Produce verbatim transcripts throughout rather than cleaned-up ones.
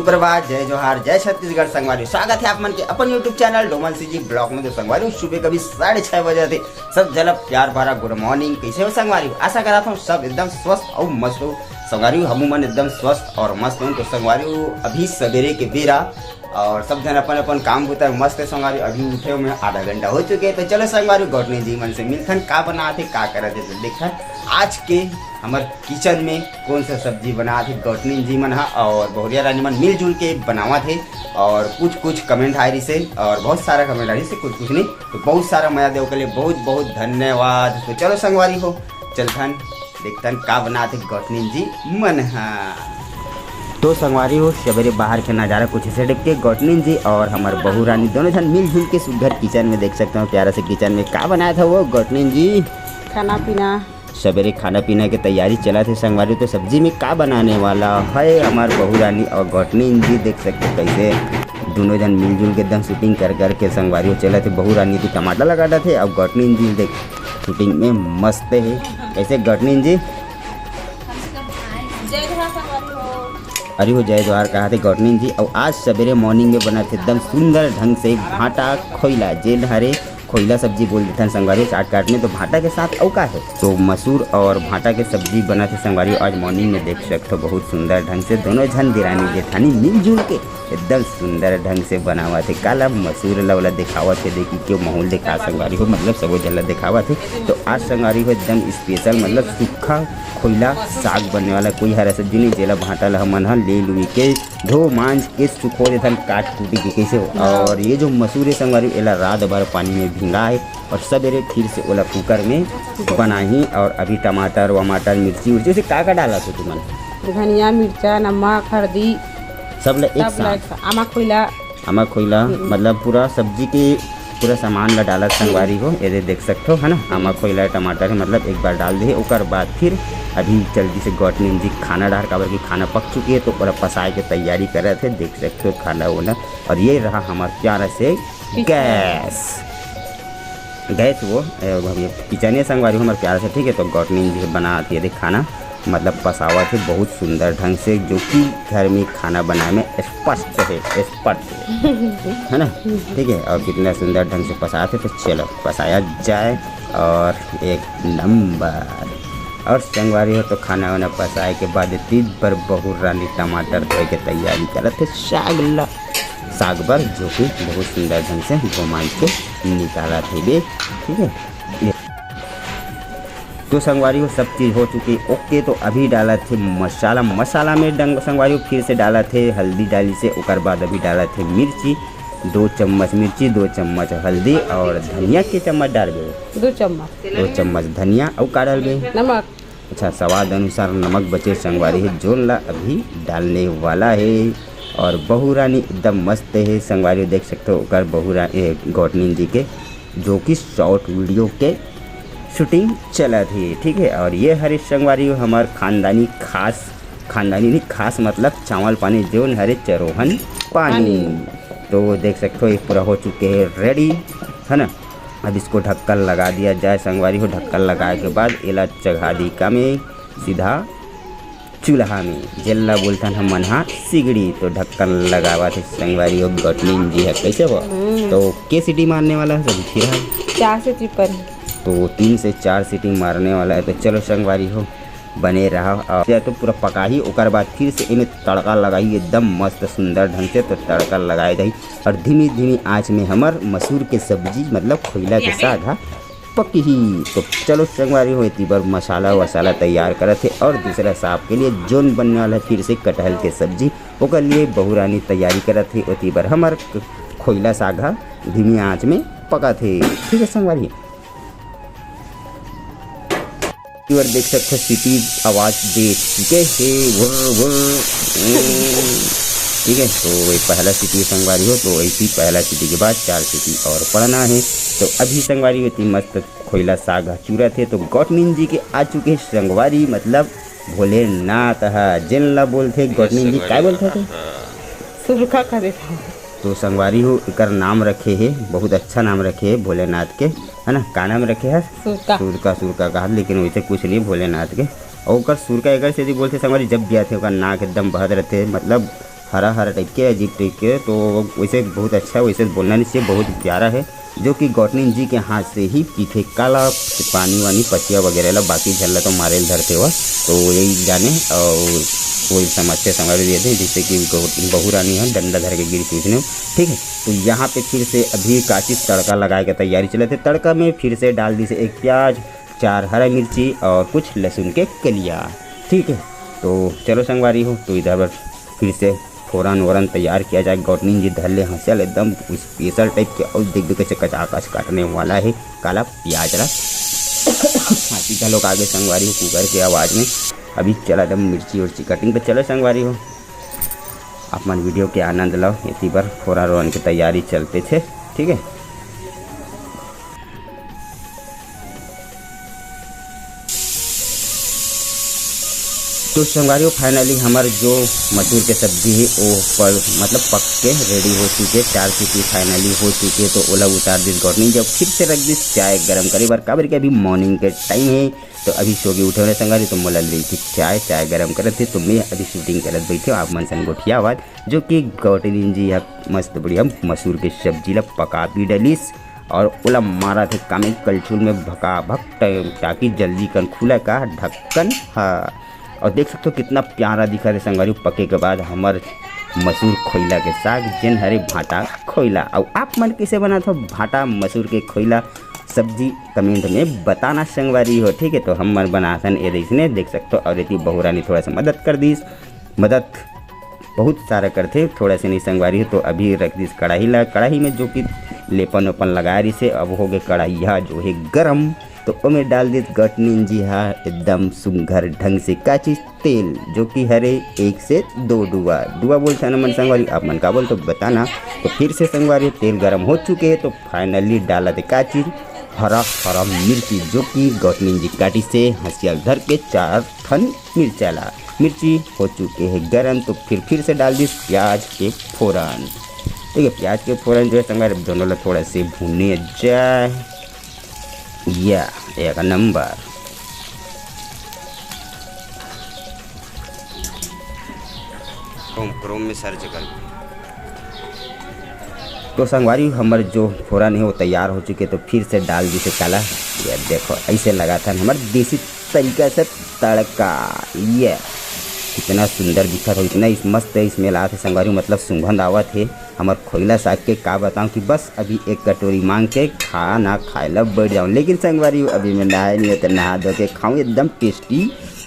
सुप्रभात, जय जोहार, जय छत्तीसगढ़ संगवारी। स्वागत है आप मन के अपन YouTube channel Doman CG blog में। तो संगवारी, सुबह कभी साढ़े छह बजे थे, सब झन ला प्यार भरा गुड मॉर्निंग। कैसे हो संगवारी? आशा करत हूँ सब एकदम स्वस्थ और मस्त हो संगवारी। हमू मन एकदम स्वस्थ और मस्त हो। तो संगवारी, अभी सवेरे के बेरा और सब झन अपन अपन काम बुता मस्त है संगवारी। अभी उठे में आधा घंटा हो चुके हैं। तो चलो संगवारी, गौटनी जी मन से मिलथन, का बनात हे, का करत हे, तो देखथन आज के हमर किचन में कौन सा सब्जी बनात हे गौटनी जी मन हा और बहुरिया रानी मन मिलजुल के बनावत हे। और कुछ कुछ कमेंट आए रहिसे और बहुत सारा कमेंट आए रहिसे, कुछ कुछ नहीं, तो बहुत सारा मया देव के लिए बहुत बहुत धन्यवाद। तो चलो संगवारी हो, चलथन देखथन का बनात हे गौटनी जी मन हा। तो संगवारी हो, सवेरे बाहर के नजारा कुछ ऐसे टाइप के। गौटनी जी और हमर बहू रानी दोनों झन मिलजुल के सुघर किचन में देख सकते हो, प्यारा से किचन में का बनात हे वो गौटनी जी। खाना पीना। सवेरे खाना पीना के तैयारी चलत हे संगवारी। तो सब्जी में का बनाने वाला है हमार बहू रानी और गौटनी जी, देख सकते हो कैसे दोनों झन मिलजुल के एकदम शूटिंग कर कर के संगवारी हो चलत हे। बहू रानी तो टमाटर लगा डालत हे और गौटनी जी देख शूटिंग में मस्त हे। कैसे गौटनी जी? अरे हो, जय जोहार कहा थे गौटनी जी। और आज सवेरे मॉर्निंग में बनत हे एकदम सुंदर ढंग से भाटा खोइला, जेन हरे खोइला सब्जी बोल देथन संगवारी चाट काट में। तो भाटा के साथ अउ का है, तो मसूर और भाटा के सब्जी बनत हे संगवारी। आज मॉर्निंग में देख सकते हो बहुत सुंदर ढंग से दोनों झन देरानी जेठानी मिलजुल के एकदम सुंदर ढंग से बनावत हे। काला मसूर ला ओला देखावत हे, देखी के माहौल देखा संगवारी हो, मतलब सबो झन ला देखावत हे। तो आज संगवारी हो एकदम स्पेशल, मतलब सूखा खोइला साग बनने वाला। कोई हरा सब्जी नहीं, जेला भाटा ला हमन ह ले लुई के धो मांज के सुखो देथन काट कूटी के, कैसे हो। और ये जो मसूर है संगवारी, एला रात भर पानी में भिंगा है और सवेरे फिर से ओला कुकर में बनाही। और अभी टमाटर वमाटर मिर्ची उर्ची उसे का का डालत हो तुमन? धनिया, मिर्चा, नमक, हल्दी। सब ला एक सब साथ? ला एक साथ। आमा खोइला। आमा खोइला, हम्म। मतलब पूरा सब्जी के पूरा सामान ला डालत संगवारी हो। ये दे देख सकते हो, है ना, आमा खोइला टमाटर है, मतलब एक बार डाल दे, ओकर बाद फिर अभी जल्दी से गौटनी जी खाना डार, काबर की खाना पक चुकी है, तो ओला पसाए के तैयारी करत हे, देख सकते हो खाना वाना। और ये रहा हमार प्यारा से किचन। गैस, गैस वो, ए, अभी किचन है संगवारी हो हमार प्यारा से, ठीक है। तो गौटनी जी बनात हे देख खाना, मतलब पसावत हे बहुत सुंदर ढंग से, जो कि घर में खाना बनाए में स्पष्ट है, स्पष्ट है, है ना, ठीक है। और कितना सुंदर ढंग से पसात हे, तो चलो पसाया जाए। और एक नंबर। और संगवारी हो तो खाना वाना पसाए के बाद तीन बार बहू रानी टमाटर धोए के तैयारी करत हे साग ला, साग बर, जो कि बहुत सुंदर ढंग से धो मांज के निकालत हे बे, ठीक है। तो संगवारी हो सब चीज हो चुकी ओके। तो अभी डालत हे मसाला, मसाला में डंग संगवारी हो फिर से डालत हे हल्दी डाली से, ओकर बाद अभी डालत हे मिर्ची, दो चम्मच मिर्ची, दो चम्मच हल्दी और धनिया के चम्मच डालबे। दो चम्मच। दो चम्मच धनिया। अउ का डालबे? नमक। अच्छा, स्वाद अनुसार नमक बचे संगवारी हे, जोन ला अभी डालने वाला है। और बहू रानी एकदम मस्त है संगवारी, देख सकते हो ओकर बहू रानी गौटनी जी के, जो कि शॉर्ट वीडियो के शूटिंग चलत हे, ठीक है। और ये हरे संगवारी हो हमार खानदानी खास, खानदानी नहीं खास मतलब चावल पानी, जोन हरे चरोहन पानी। पानी। तो देख सकते हो ये पूरा हो चुके हैं रेडी, है ना। अब इसको ढक्कन लगा दिया जाए संगवारी हो। ढक्कन लगाए के बाद एला चढ़ा दी का में सीधा चूल्हा में, जेला बोलथन हमन हा सिगड़ी। तो ढक्कन लगावत हे संगवारी हो गौटनी जी है, कैसे हो? हम्म। तो के सीटी मारने वाला है सब फिर है? चार सीटी पर। तो तीन से चार सीटी मारने वाला है। तो चलो संगवारी हो बने रहा। और या तो पूरा पकाही, ओकर बाद फिर से एमे तड़का लगाही, एकदम मस्त सुंदर ढंग से। तो तड़का लगाए दही और धीमी धीमी आंच में हमर मसूर के सब्जी मतलब खोइला के साग हा पकही। तो चलो संगवारी हो, एती बर मसाला वसाला तैयार करत हे और दूसरा साग के लिए जोन बनने वाला है फिर से कटहल के सब्जी, ओकर लिए बहू रानी तैयारी करत हे। ओती बर हमर खोइला साग हा धीमी आंच में पकत हे, ठीक है संगवारी। और देख सकते हो सीटी आवाज दे चुके हे, वुर्र, वुर्र, वुर्र। ठीक है, तो वही पहला सीटी संगवारी हो, तो ऐसी पहला सीटी के बाद चार सीटी और पड़ना है। तो अभी संगवारी होती मस्त खोइला साग चूरत हे, तो गौटनी जी के आ चुके हैं संगवारी, मतलब भोलेनाथ हा, जेन ला बोलथे गौटनी जी, काय बोलथे ते? सुरखा करे था। तो संगवारी हो एकर नाम रखे हे, बहुत अच्छा नाम रखे हे भोलेनाथ के, है ना? का नाम रखे हे? सुरका। सुरका, सुरका कहा, लेकिन वैसे कुछ नहीं भोलेनाथ के। और ओकर सुरका एकर से बोलथे संगवारी, जब भी आथे ओकर नाक एकदम बहत रहथे, मतलब हरा हरा टाइप के, अजीब टाइप के, तो वैसे बहुत अच्छा, वैसे बोलना नहीं चाहिए, बहुत प्यारा है, जो कि गौटनीन जी के हाथ से ही पीथे काला। पानी वानी, पसिया वगैरह ला, बाकी झन ला तो मारे ल धरथे वो, तो यही जाने। और वही समझते समझ दिए थे, जिससे कि गौ-, बहू रानी है डंडा धर के गिरी थी उसने। ठीक है, तो यहाँ पे फिर से अभी काचिस तड़का लगाए के तैयारी चलत हे। तड़का में फिर से डाल दी से एक प्याज, चार हरा मिर्ची और कुछ लहसुन के कलिया। ठीक है, तो चलो संगवारी हो, तो इधर पर फिर से फोरन वोरन तैयार किया जाए। गौटनीन जी धर ले हंसिया ल एकदम स्पेशल टाइप के, और देख दो कैसे कचाकच काटने वाला है काला प्याज ला। हाथी घलोक आगे संगवारी हो कुकर के आवाज़ में। अभी चला दम मिर्ची उर्ची कटिंग पे। चलो संगवारी हो, आप मन वीडियो के आनंद लो। इसी बार फोरन वोरन की तैयारी चलते थे, ठीक है। तो संगवारी हो, finally हमर जो मसूर के सब्जी है वो पल मतलब पक के रेडी हो चुके, चार सीटी finally हो चुके। तो ओला उतार दिस गौटनीन जी, फिर से रख दिस चाय गरम करे बर, काबर के अभी मॉर्निंग के टाइम है। तो अभी सो के उठे होने संगवारी, तो मोला ले थी चाय, चाय गरम करत थे, तो मैं अभी शूटिंग करत बैठे हूँ आप मन सन गोठियावत, जो कि गौटनीन जी ह मस्त बढ़िया मसूर के सब्जी ला पका भी डलिस और ओला मारा थे कामे कलछुल में भका भक ट-, ताकि जल्दी कन खुला का ढक्कन। हाँ, और देख सकते हो कितना प्यारा दिखा थे संगवारी, पके के बाद हमर मसूर खोइला के साग, जेन हरे भाटा खोइला। और आप मन कैसे बनात हो भाटा मसूर के खोइला सब्जी, कमेंट में बताना संगवारी हो, ठीक है। तो हम मन बनाथन ए इसने देख सकते हो, और एती बहू रानी थोड़ा सा मदद कर दीस, मदद बहुत सारा करथे, थोड़ा से नहीं संगवारी हो। तो अभी रख दिस कढ़ाई ला, कढ़ाई में जो कि लेपन ओपन लगाए रहिसे, अब हो गए कढ़ाइया जो है गरम। तो ओमे डाल दिस गौटनीन जी हा एकदम सुंघर ढंग से काचिस तेल, जो कि हरे एक से दो डुआ, डुआ बोलथन हमन संगवारी, आप मन का बोल तो बताना। तो फिर से संगवारी तेल गरम हो चुके हैं, तो finally डालत हे काचिस हरा हरा मिर्ची, जो कि गौटनीन जी काटिसे हंसिया धर के चार ठन मिर्चा ला। मिर्ची हो चुके हैं गरम, तो फिर फिर से डाल दिस प्याज के फोरन। ठीक है, प्याज के फोरन जो है संगवारी दोनों ला थोड़ा से भुने जाए। या एक नंबर। क्रोम, क्रोम में सर्च कर। तो संगवारी हमर जो फोरन है वो तैयार हो चुके, तो फिर से डाल दिसे काला। ये देखो ऐसे लगाथन हमर देसी तरीका से तड़का। ये कितना सुंदर दिखत है, इतना इस मस्त है, इसमें लात है संगवारी, मतलब सुगंध आवत है। हमर खोइला साग के का बताऊं कि बस अभी एक कटोरी मांग के खाना खाए ला बैठ जाऊं, लेकिन संगवारी अभी मैं नहाए नहीं है, तो नहा धो के खाऊं एकदम टेस्टी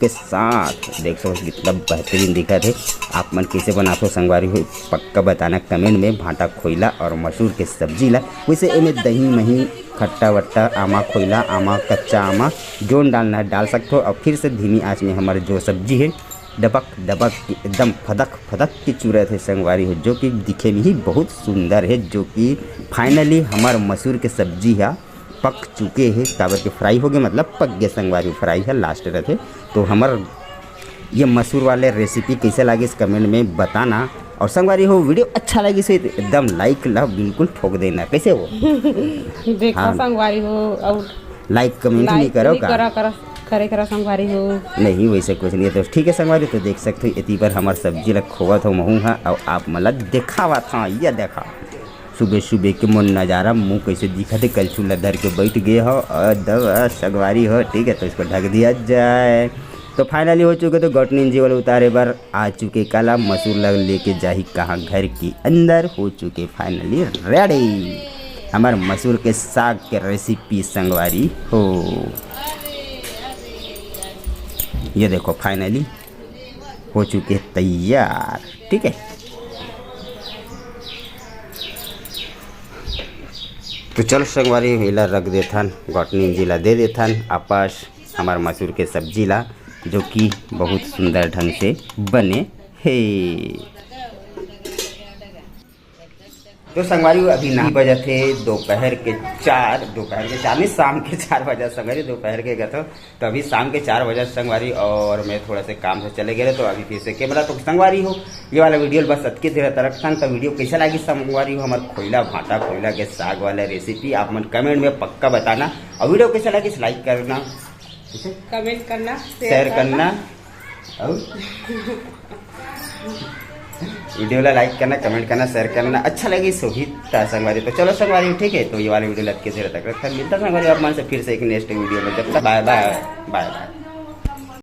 के साथ। देख सको कितना बेहतरीन दिखत है। आप मन कैसे बनाथो संगवारी हो, पक्का बताना कमेंट में, भाटा खोइला और मसूर के सब्जी ला। वैसे एमे दही मही, खट्टा वट्टा, आमा खोइला, आमा कच्चा आमा, जोन डालना है डाल सकथो। और फिर से धीमी आंच में हमर जो सब्जी है डबक डबक के एकदम फदक फदक के चुरत है संगवारी हो, जो कि दिखे में ही बहुत सुंदर है। जो कि finally हमर मसूर के सब्जी हा पक चुके है, काबर के फ्राई हो गए, मतलब पक गए संगवारी, फ्राई है लास्ट रहते। तो हमर ये मसूर वाले रेसिपी कैसे लागिस कमेंट में बताना। और संगवारी हो वीडियो अच्छा लागिस है तो एकदम लाइक ला बिल्कुल ठोक देना। कैसे हो? देखो हाँ। संगवारी हो और लाइक कमेंट नहीं लाइक करो नहीं का? करा, करा, करे करा संगवारी हो। नहीं वैसे कुछ नहीं है। तो ठीक है संगवारी, तो देख सकते हो इतनी बार हमार सब्जी ला खोवत हो महू हा और आप मन ला देखावत हा। ये देखा सुबह सुबह के मोर नजारा मुँह कैसे दिखत है, कलछुल ला धर के बैठ गए हो और दवा संगवारी हो, ठीक है, तो इसको ढक दिया जाए। तो finally हो चुके तो गौटनीन जी वाले उतारे बर आ चुके काला मसूर ला लेके जाही कहाँ घर के अंदर, हो चुके finally ready हमार मसूर के साग के रेसिपी संगवारी हो। ये देखो finally हो चुके तैयार, ठीक है। तो चलो संगवारी एला रख देथन, गौटनीन जी ला दे देथन आपस हमार मसूर के सब्जी ला, जो कि बहुत सुंदर ढंग से बने हे। तो संगवारी हो, अभी ना बजत हे दोपहर के चार, दोपहर के चार नहीं, शाम के चार बजे संगवारी, दोपहर के गथो। तो अभी शाम के चार बजे संगवारी, और मैं थोड़ा से काम से चले गए, तो अभी फिर से कैमरा तो संगवारी हो, ये वाला वीडियो बस अतके देर तक रखथन। तो वीडियो कैसा लागी संगवारी हो, हमार खोइला भाटा खोइला के साग वाला रेसिपी आप मन कमेंट में पक्का बताना, और वीडियो कैसा लागी लाइक करना, ठीक है? कमेंट करना, शेयर शेयर करना। करना, और वीडियो ला लाइक करना, कमेंट करना, शेयर करना, अच्छा लगी सोहित था संगवारी। तो चलो संगवारी, ठीक है, तो ये वाले वीडियो लटके से तक रखा, मिलता संगवारी आप मन से फिर से एक नेक्स्ट वीडियो में। जब तक बाय बाय, बाय बाय।